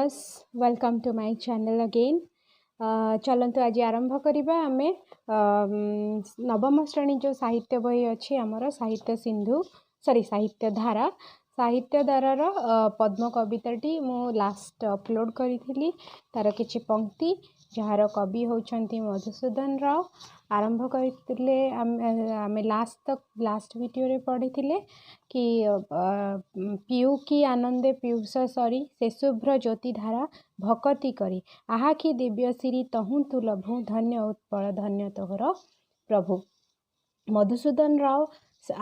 Viewers, welcome to my channel again. ଚାଲନ୍ତୁ, ଆଜି ଆରମ୍ଭ କରିବା ଆମେ ନବମ ଶ୍ରେଣୀ ଯେଉଁ ସାହିତ୍ୟ ବହି ଅଛି ଆମର, ସାହିତ୍ୟ ସିନ୍ଧୁ, ସରି, ସାହିତ୍ୟ ଧାରା। ସାହିତ୍ୟ ଧାରାର ପଦ୍ମ କବିତାଟି ମୁଁ ଲାଷ୍ଟ ଅପଲୋଡ଼ କରିଥିଲି, ତାର କିଛି ପଙ୍କ୍ତି, ଯାହାର କବି ହେଉଛନ୍ତି ମଧୁସୂଦନ ରାଓ। ଆରମ୍ଭ କରିଥିଲେ ଆମେ ଲାଷ୍ଟ ଭିଡ଼ିଓରେ ପଢ଼ିଥିଲେ କି ପିଉ କି ଆନନ୍ଦେ ପୀୟୁଷ ସରି, ସେ ଶୁଭ୍ର ଜ୍ୟୋତିଧାରା ଭକତି କରି, ଆହା କି ଦିବ୍ୟ ଶିରୀ ତହୁଁ ତୁ ଲଭୁ, ଧନ୍ୟ ଉତ୍ପଳ ଧନ୍ୟ ତୋହର ପ୍ରଭୁ। ମଧୁସୂଦନ ରାଓ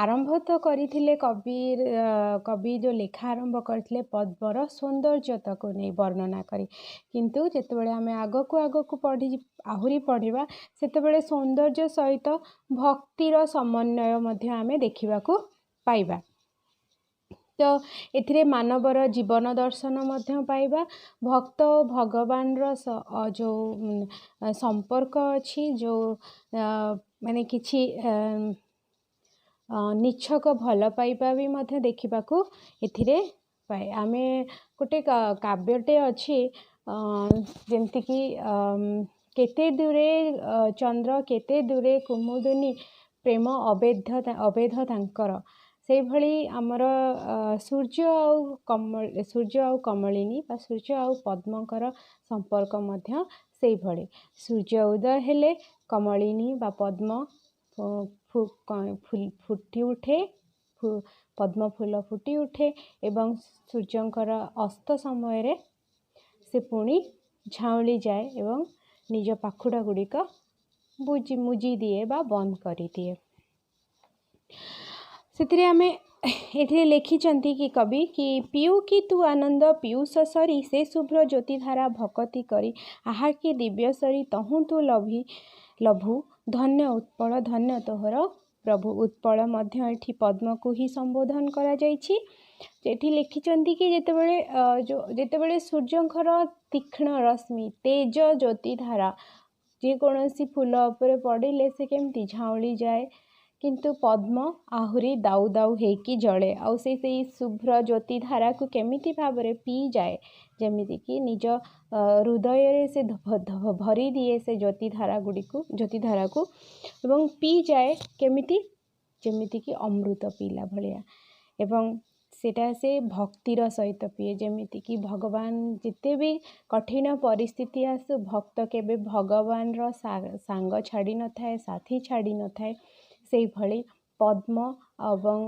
ଆରମ୍ଭ ତ କରିଥିଲେ, କବି ଯେଉଁ ଲେଖା ଆରମ୍ଭ କରିଥିଲେ ପଦ୍ମର ସୌନ୍ଦର୍ଯ୍ୟତାକୁ ନେଇ ବର୍ଣ୍ଣନା କରି, କିନ୍ତୁ ଯେତେବେଳେ ଆମେ ଆଗକୁ ଆଗକୁ ପଢ଼ି ଆହୁରି ପଢ଼ିବା, ସେତେବେଳେ ସୌନ୍ଦର୍ଯ୍ୟ ସହିତ ଭକ୍ତିର ସମନ୍ୱୟ ମଧ୍ୟ ଆମେ ଦେଖିବାକୁ ପାଇବା। ତ ଏଥିରେ ମାନବର ଜୀବନ ଦର୍ଶନ ମଧ୍ୟ ପାଇବା, ଭକ୍ତ ଓ ଭଗବାନର ଯେଉଁ ସମ୍ପର୍କ ଅଛି, ଯେଉଁ ମାନେ କିଛି ନିଛକ ଭଲ ପାଇବା ବି ମଧ୍ୟ ଦେଖିବାକୁ ଏଥିରେ ପାଏ ଆମେ। ଗୋଟେ କାବ୍ୟଟେ ଅଛି, ଯେମିତିକି କେତେ ଦୂରେ ଚନ୍ଦ୍ର କେତେ ଦୂରେ କୁମୁଦିନୀ, ପ୍ରେମ ଅବେଧ୍ୟ ଅବେଧ ତାଙ୍କର। ସେଇଭଳି ଆମର ସୂର୍ଯ୍ୟ ଆଉ କମଳିନୀ ବା ସୂର୍ଯ୍ୟ ଆଉ ପଦ୍ମଙ୍କର ସମ୍ପର୍କ ମଧ୍ୟ ସେଇଭଳି। ସୂର୍ଯ୍ୟ ଉଦୟ ହେଲେ କମଳିନୀ ବା ପଦ୍ମ ଫୁଟି ଉଠେ, ପଦ୍ମ ଫୁଲ ଫୁଟି ଉଠେ ଏବଂ ସୂର୍ଯ୍ୟଙ୍କର ଅସ୍ତ ସମୟରେ ସେ ପୁଣି ଝାଉଁଳି ଯାଏ ଏବଂ ନିଜ ପାଖୁଡ଼ା ଗୁଡ଼ିକ ବୁଜି ମୁଜି ଦିଏ ବା ବନ୍ଦ କରିଦିଏ। ସେଥିରେ ଆମେ ଏଥିରେ ଲେଖିଛନ୍ତି କି କବି କି ପିଉ କି ତୁ ଆନନ୍ଦ ପୀୟୁଷ ସରି, ସେ ଶୁଭ୍ର ଜ୍ୟୋତିଧାରା ଭକତି କରି, ଆହା କି ଦିବ୍ୟ ସରି ତହୁଁ ତୁ ଲଭୁ, ଧନ୍ୟ ଉତ୍ପଳ ଧନ୍ୟ ତୋହର ପ୍ରଭୁ। ଉତ୍ପଳ ମଧ୍ୟ ଏଠି ପଦ୍ମକୁ ହିଁ ସମ୍ବୋଧନ କରାଯାଇଛି। ଏଠି ଲେଖିଛନ୍ତି କି ଯେତେବେଳେ ସୂର୍ଯ୍ୟଙ୍କର ତୀକ୍ଷ୍ଣ ରଶ୍ମି, ତେଜ ଜ୍ୟୋତିଧାରା ଯେକୌଣସି ଫୁଲ ଉପରେ ପଡ଼ିଲେ ସେ କେମିତି ଝାଉଁଳି ଯାଏ, କିନ୍ତୁ ପଦ୍ମ ଆହୁରି ଦାଉ ଦାଉ ହେଇକି ଜଳେ ଆଉ ସେ ସେଇ ଶୁଭ୍ର ଜ୍ୟୋତିଧାରାକୁ କେମିତି ଭାବରେ ପିଇଯାଏ, ଯେମିତିକି ନିଜ ହୃଦୟରେ ସେ ଭରି ଦିଏ ସେ ଜ୍ୟୋତିଧାରା ଗୁଡ଼ିକୁ, ଜ୍ୟୋତିଧାରାକୁ ଏବଂ ପିଇଯାଏ କେମିତି, ଯେମିତିକି ଅମୃତ ପିଇଲା ଭଳିଆ। ଏବଂ ସେଇଟା ସେ ଭକ୍ତିର ସହିତ ପିଏ, ଯେମିତିକି ଭଗବାନ ଯେତେ ବି କଠିନ ପରିସ୍ଥିତି ଆସୁ, ଭକ୍ତ କେବେ ଭଗବାନର ସାଙ୍ଗ ଛାଡ଼ି ନଥାଏ, ସାଥୀ ଛାଡ଼ି ନଥାଏ। ସେଇଭଳି ପଦ୍ମ ଏବଂ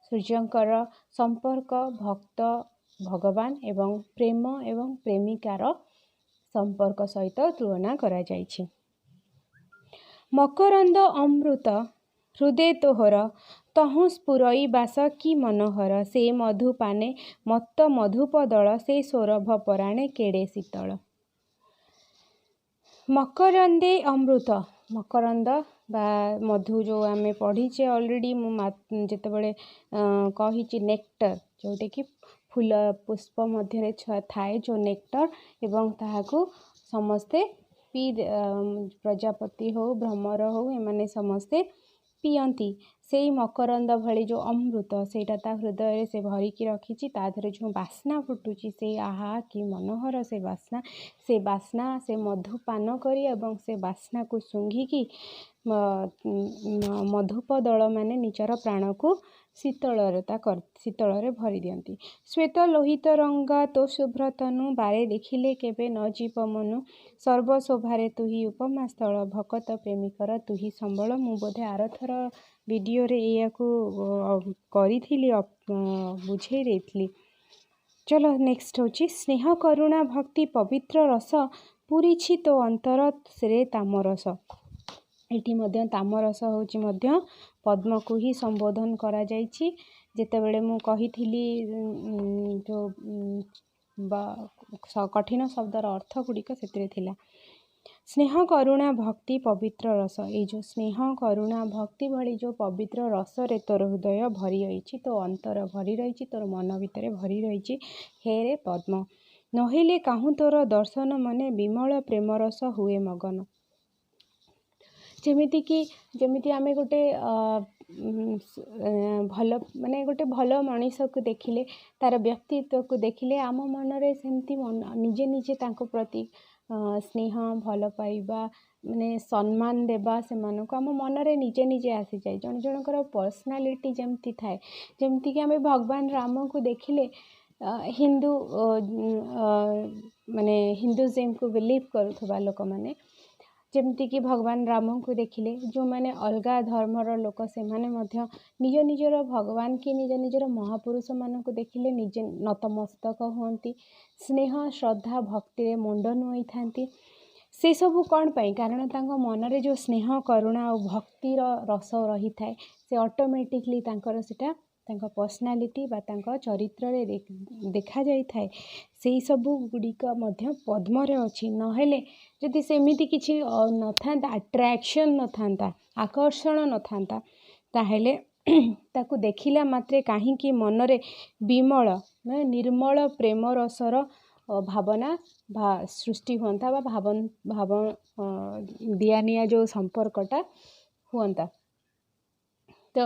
ସୂର୍ଯ୍ୟଙ୍କର ସମ୍ପର୍କ ଭକ୍ତ ଭଗବାନ ଏବଂ ପ୍ରେମ ଏବଂ ପ୍ରେମିକାର ସମ୍ପର୍କ ସହିତ ତୁଳନା କରାଯାଇଛି। ମକରନ୍ଦ ଅମୃତ ହୃଦେ ତୋହର, ତହୁଁ ସ୍ଫୁରଇ ବାସ କି ମନୋହର, ସେ ମଧୁପାନେ ମତ୍ତ ମଧୁପ ଦଳ, ସେ ସୌରଭ ପରାଣେ କେଡ଼େ ଶୀତଳ। ମକରନ୍ଦେ ଅମୃତ, ମକରନ୍ଦ ବା ମଧୁ ଯେଉଁ ଆମେ ପଢ଼ିଛେ ଅଲରେଡ଼ି, ମୁଁ ଯେତେବେଳେ କହିଛି ନେକ୍ଟର, ଯେଉଁଟାକି ଫୁଲ ପୁଷ୍ପ ମଧ୍ୟରେ ଥାଏ ଯେଉଁ ନେକ୍ଟର, ଏବଂ ତାହାକୁ ସମସ୍ତେ ପିଇ, ପ୍ରଜାପତି ହଉ, ଭ୍ରମର ହଉ, ଏମାନେ ସମସ୍ତେ ପିଅନ୍ତି। ସେଇ ମକରନ୍ଦ ଭଳି ଯେଉଁ ଅମୃତ, ସେଇଟା ତା ହୃଦୟରେ ସେ ଭରିକି ରଖିଛି। ତା ଦେହରେ ଯେଉଁ ବାସ୍ନା ଫୁଟୁଛି, ସେଇ ଆହା କି ମନୋହର ସେ ବାସ୍ନା! ସେ ବାସ୍ନା, ସେ ମଧୁ ପାନ କରି ଏବଂ ସେ ବାସ୍ନାକୁ ଶୁଙ୍ଘିକି ମଧୁପ ଦଳମାନେ ନିଜର ପ୍ରାଣକୁ ଶୀତଳରେ ଭରି ଦିଅନ୍ତି। ଶ୍ୱେତ ଲୋହିତ ରଙ୍ଗା ତୋ ଶୁଭ୍ର ତନୁ, ବାରେ ଦେଖିଲେ କେବେ ନ ଯିବ ମନୁ, ସର୍ବଶୋଭାରେ ତୁହି ଉପମା ସ୍ଥଳ, ଭକତ ପ୍ରେମିକର ତୁହି ସମ୍ବଳ। ମୁଁ ବୋଧେ ଆରଥର ଭିଡ଼ିଓରେ ଏଇଆକୁ କରିଥିଲି, ବୁଝେଇ ଦେଇଥିଲି। ଚલો, ନେକ୍ସଟ ହେଉଛି ସ୍ନେହ କରୁଣା ଭକ୍ତି ପବିତ୍ର ରସ, ପୁରିଛି ତୋ ଅନ୍ତର ରେ ତାମରସ। ଏଠି ମଧ୍ୟ ତାମରସ ହେଉଛି ମଧ୍ୟ ପଦ୍ମକୁ ହିଁ ସମ୍ବୋଧନ କରାଯାଇଛି। ଯେତେବେଳେ ମୁଁ କହିଥିଲି ଯେଉଁ ବା କଠିନ ଶବ୍ଦର ଅର୍ଥ ଗୁଡ଼ିକ, ସେଥିରେ ଥିଲା ସ୍ନେହ କରୁଣା ଭକ୍ତି ପବିତ୍ର ରସ। ଏଇ ଯେଉଁ ସ୍ନେହ କରୁଣା ଭକ୍ତି ଭଳି ଯେଉଁ ପବିତ୍ର ରସରେ ତୋର ହୃଦୟ ଭରି ରହିଛି, ତୋ ଅନ୍ତର ଭରି ରହିଛି, ତୋର ମନ ଭିତରେ ଭରି ରହିଛି, ହେରେ ପଦ୍ମ। ନହିଲେ କାହୁଁ ତୋର ଦର୍ଶନ ମନେ ବିମଳ ପ୍ରେମରସ ହୁଏ ମଗନ। ଯେମିତିକି ଯେମିତି ଆମେ ଗୋଟେ ଭଲ, ମାନେ ଗୋଟେ ଭଲ ମଣିଷକୁ ଦେଖିଲେ, ତା'ର ବ୍ୟକ୍ତିତ୍ୱକୁ ଦେଖିଲେ ଆମ ମନରେ ସେମିତି ମନ ନିଜେ ନିଜେ ତାଙ୍କ ପ୍ରତି ସ୍ନେହ, ଭଲ ପାଇବା, ମାନେ ସମ୍ମାନ ଦେବା ସେମାନଙ୍କୁ ଆମ ମନରେ ନିଜେ ନିଜେ ଆସିଯାଏ। ଜଣେ ଜଣଙ୍କର ପର୍ସନାଲିଟି ଯେମିତି ଥାଏ, ଯେମିତିକି ଆମେ ଭଗବାନ ରାମଙ୍କୁ ଦେଖିଲେ, ହିନ୍ଦୁ ମାନେ ହିନ୍ଦୁଜିମ୍କୁ ବିଲିଭ୍ କରୁଥିବା ଲୋକମାନେ ଯେମିତିକି ଭଗବାନ ରାମଙ୍କୁ ଦେଖିଲେ, ଯେଉଁମାନେ ଅଲଗା ଧର୍ମର ଲୋକ ସେମାନେ ମଧ୍ୟ ନିଜ ନିଜର ଭଗବାନ କି ନିଜ ନିଜର ମହାପୁରୁଷମାନଙ୍କୁ ଦେଖିଲେ ନିଜେ ନତମସ୍ତକ ହୁଅନ୍ତି, ସ୍ନେହ, ଶ୍ରଦ୍ଧା, ଭକ୍ତିରେ ମୁଣ୍ଡ ନୁଆଇଥାନ୍ତି। ସେସବୁ କ'ଣ ପାଇଁ? କାରଣ ତାଙ୍କ ମନରେ ଯେଉଁ ସ୍ନେହ, କରୁଣା ଆଉ ଭକ୍ତିର ରସ ରହିଥାଏ, ସେ ଅଟୋମେଟିକଲି ତାଙ୍କର ସେଇଟା ତାଙ୍କ ପର୍ସନାଲିଟି ବା ତାଙ୍କ ଚରିତ୍ରରେ ଦେଖାଯାଇଥାଏ। ସେଇ ସବୁ ଗୁଡ଼ିକ ମଧ୍ୟ ପଦ୍ମରେ ଅଛି। ନହେଲେ ଯଦି ସେମିତି କିଛି ନଥାନ୍ତା, ଆଟ୍ରାକ୍ସନ୍ ନଥାନ୍ତା, ଆକର୍ଷଣ ନଥାନ୍ତା, ତାହେଲେ ତାକୁ ଦେଖିଲା ମାତ୍ରେ କାହିଁକି ମନରେ ବିମଳ ମାନେ ନିର୍ମଳ ପ୍ରେମ ରସର ଭାବନା ସୃଷ୍ଟି ହୁଅନ୍ତା ବା ଭାବ ଦିଆ ନିଆ ଯେଉଁ ସମ୍ପର୍କଟା ହୁଅନ୍ତା? ତ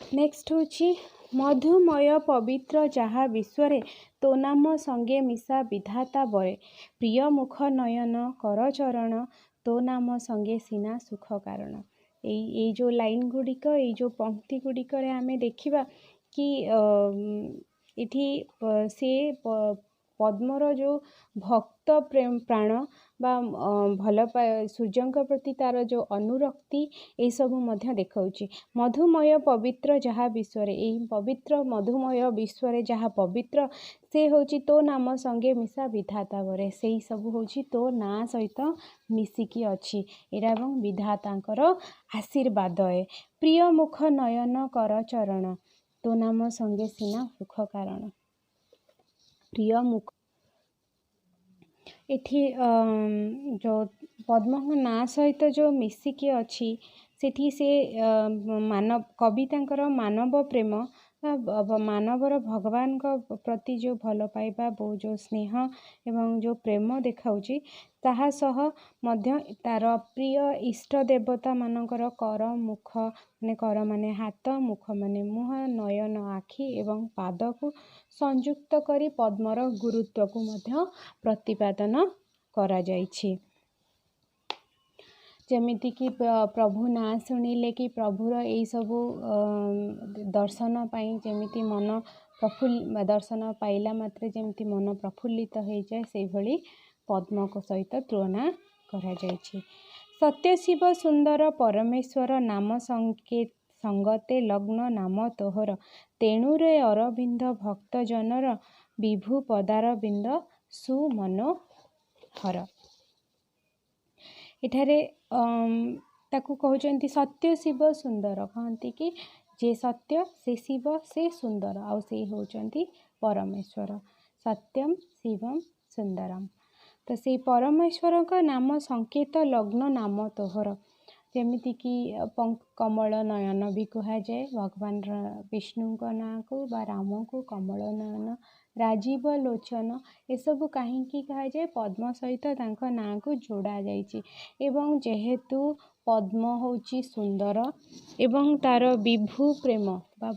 ନେକ୍ସଟ ହେଉଛି, ମଧୁମୟ ପବିତ୍ର ଯାହା ବିଶ୍ୱରେ, ତୋ ନାମ ସଙ୍ଗେ ମିଶା ବିଧାତା ବରେ। ପ୍ରିୟ ମୁଖ ନୟନ କର ଚରଣ, ତୋ ନାମ ସଙ୍ଗେ ସିନା ସୁଖ କାରଣ। ଏଇ ଯେଉଁ ଲାଇନ୍ ଗୁଡ଼ିକ, ଏଇ ଯେଉଁ ପଙ୍କ୍ତି ଗୁଡ଼ିକରେ ଆମେ ଦେଖିବା କି ଏଠି ସେ ପଦ୍ମର ଯେଉଁ ଭକ୍ତ ପ୍ରେମ ପ୍ରାଣ ବା ଭଲ ସୂର୍ଯ୍ୟଙ୍କ ପ୍ରତି ତା'ର ଯେଉଁ ଅନୁରକ୍ତି, ଏଇସବୁ ମଧ୍ୟ ଦେଖାଉଛି। ମଧୁମୟ ପବିତ୍ର ଯାହା ବିଶ୍ୱରେ, ଏଇ ପବିତ୍ର ମଧୁମୟ ବିଶ୍ୱରେ ଯାହା ପବିତ୍ର ସେ ହେଉଛି ତୋ ନାମ ସଙ୍ଗେ ମିଶା ବିଧାତା ବରେ। ସେଇ ସବୁ ହେଉଛି ତୋ ନାଁ ସହିତ ମିଶିକି ଅଛି ଏଇଟା ଏବଂ ବିଧାତାଙ୍କର ଆଶୀର୍ବାଦ ଏ। ପ୍ରିୟ ମୁଖ ନୟନ କର ଚରଣ, ତୋ ନାମ ସଙ୍ଗେ ସିନା ସୁଖ କାରଣ। ପ୍ରିୟ ମୁଖ, ଏଠି ଯେଉଁ ପଦ୍ମଙ୍କ ନାଁ ସହିତ ଯେଉଁ ମିଶିକି ଅଛି, ସେଠି ସେ ମାନବ କବି ତାଙ୍କର ମାନବ ପ୍ରେମ ବା ମାନବର ଭଗବାନଙ୍କ ପ୍ରତି ଯେଉଁ ଭଲ ପାଇବା, ଯେଉଁ ସ୍ନେହ ଏବଂ ଯେଉଁ ପ୍ରେମ ଦେଖାଉଛି, ତାହା ସହ ମଧ୍ୟ ତା'ର ପ୍ରିୟ ଇଷ୍ଟ ଦେବତାମାନଙ୍କର କର, ମୁଖ, ମାନେ କର ମାନେ ହାତ, ମୁଖ ମାନେ ମୁହଁ, ନୟନ ଆଖି ଏବଂ ପାଦକୁ ସଂଯୁକ୍ତ କରି ପଦ୍ମର ଗୁରୁତ୍ୱକୁ ମଧ୍ୟ ପ୍ରତିପାଦନ କରାଯାଇଛି। ଯେମିତିକି ପ୍ରଭୁ ନାଁ ଶୁଣିଲେ କି ପ୍ରଭୁର ଏଇସବୁ ଦର୍ଶନ ପାଇଁ ଯେମିତି ମନ ପ୍ରଫୁଲ୍ଲ, ଦର୍ଶନ ପାଇଲା ମାତ୍ରେ ଯେମିତି ମନ ପ୍ରଫୁଲ୍ଲିତ ହେଇଯାଏ, ସେଇଭଳି ପଦ୍ମଙ୍କ ସହିତ ତୁଳନା କରାଯାଇଛି। ସତ୍ୟ ଶିବ ସୁନ୍ଦର ପରମେଶ୍ୱର ନାମ ସଙ୍ଗତେ ଲଗ୍ନ ନାମ ତୋହର, ତେଣୁରେ ଅରବିନ୍ଦ ଭକ୍ତଜନର ବିଭୁ ପଦାରବିନ୍ଦ ସୁମନୋହର। ଏଠାରେ ତାକୁ କହୁଛନ୍ତି ସତ୍ୟ ଶିବ ସୁନ୍ଦର। କହନ୍ତି କି ଯେ ସତ୍ୟ ସେ ଶିବ, ସେ ସୁନ୍ଦର, ଆଉ ସେ ହେଉଛନ୍ତି ପରମେଶ୍ୱର। ସତ୍ୟମ ଶିବମ ସୁନ୍ଦରମ। ତ ସେଇ ପରମେଶ୍ୱରଙ୍କ ନାମ ସଂକେତ ଲଗ୍ନ ନାମ ତୋହର। ଯେମିତିକି କମଳ ନୟନ ବି କୁହାଯାଏ ଭଗବାନ ବିଷ୍ଣୁଙ୍କ ନାଁକୁ ବା ରାମଙ୍କୁ କମଳ ନୟନ, ରାଜୀବ ଲୋଚନ, ଏସବୁ କାହିଁକି କୁହାଯାଏ? ପଦ୍ମ ସହିତ ତାଙ୍କ ନାଁକୁ ଯୋଡ଼ା ଯାଇଛି। ଏବଂ ଯେହେତୁ ପଦ୍ମ ହେଉଛି ସୁନ୍ଦର ଏବଂ ତା'ର ବିଭୁ ପ୍ରେମ ବା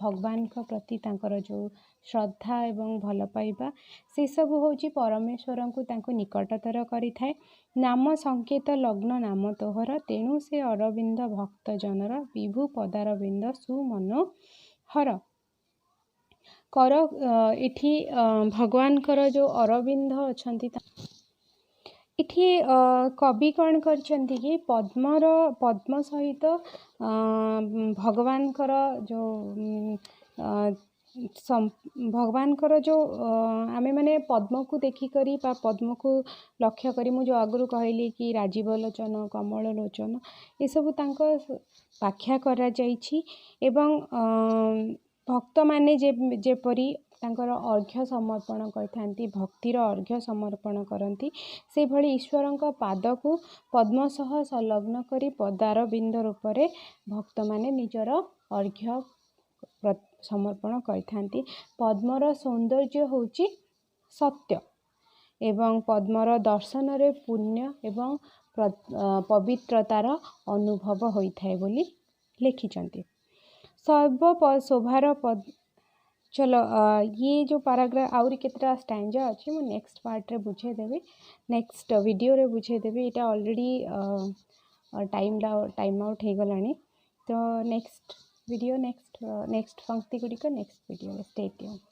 ଭଗବାନଙ୍କ ପ୍ରତି ତାଙ୍କର ଯେଉଁ ଶ୍ରଦ୍ଧା ଏବଂ ଭଲ ପାଇବା, ସେସବୁ ହେଉଛି ପରମେଶ୍ୱରଙ୍କୁ ତାଙ୍କୁ ନିକଟତର କରିଥାଏ। ନାମ ସଂକେତ ଲଗ୍ନ ନାମ ତୋହର, ତେଣୁ ସେ ଅରବିନ୍ଦ ଭକ୍ତଜନର ବିଭୁ ପଦାରବିନ୍ଦ ସୁମନୋହର। କର, ଏଠି ଭଗବାନଙ୍କର ଯେଉଁ ଅରବିନ୍ଦ ଅଛନ୍ତି, ଏଠି କବି କ'ଣ କରିଛନ୍ତି କି ପଦ୍ମର ପଦ୍ମ ସହିତ ଭଗବାନଙ୍କର ଯେଉଁ ଭଗବାନଙ୍କର ଯେଉଁ ଆମେମାନେ ପଦ୍ମକୁ ଦେଖିକରି ବା ପଦ୍ମକୁ ଲକ୍ଷ୍ୟ କରି, ମୁଁ ଯେଉଁ ଆଗରୁ କହିଲି କି ରାଜୀବ ଲୋଚନ, କମଳ ଲୋଚନ, ଏସବୁ ତାଙ୍କ ବ୍ୟାଖ୍ୟା କରାଯାଇଛି। ଏବଂ ଭକ୍ତମାନେ ଯେପରି ତାଙ୍କର ଅର୍ଘ୍ୟ ସମର୍ପଣ କରିଥାନ୍ତି, ଭକ୍ତିର ଅର୍ଘ୍ୟ ସମର୍ପଣ କରନ୍ତି, ସେଭଳି ଈଶ୍ୱରଙ୍କ ପାଦକୁ ପଦ୍ମ ସହ ସଂଲଗ୍ନ କରି ପଦାରବିନ୍ଦ ରୂପରେ ଭକ୍ତମାନେ ନିଜର ଅର୍ଘ୍ୟ ସମର୍ପଣ କରିଥାନ୍ତି। ପଦ୍ମର ସୌନ୍ଦର୍ଯ୍ୟ ହେଉଛି ସତ୍ୟ ଏବଂ ପଦ୍ମର ଦର୍ଶନରେ ପୁଣ୍ୟ ଏବଂ ପବିତ୍ରତାର ଅନୁଭବ ହୋଇଥାଏ ବୋଲି ଲେଖିଛନ୍ତି। ସର୍ବ ଶୋଭାର। ଚଲୋ, ଇଏ ଯେଉଁ ପାରାଗ୍ରାଫ, ଆହୁରି କେତେଟା ଷ୍ଟାଞ୍ଜା ଅଛି, ମୁଁ ନେକ୍ସଟ ପାର୍ଟରେ ବୁଝେଇଦେବି, ନେକ୍ସଟ ଭିଡ଼ିଓରେ ବୁଝେଇଦେବି। ଏଇଟା ଅଲରେଡ଼ି ଟାଇମ୍ ଆଉଟ୍ ହେଇଗଲାଣି। ତ ନେକ୍ସଟ ଭିଡ଼ିଓ, ନେକ୍ସଟ ପଙ୍କ୍ତି ଗୁଡ଼ିକ ନେକ୍ସଟ ଭିଡ଼ିଓରେ। Stay tune.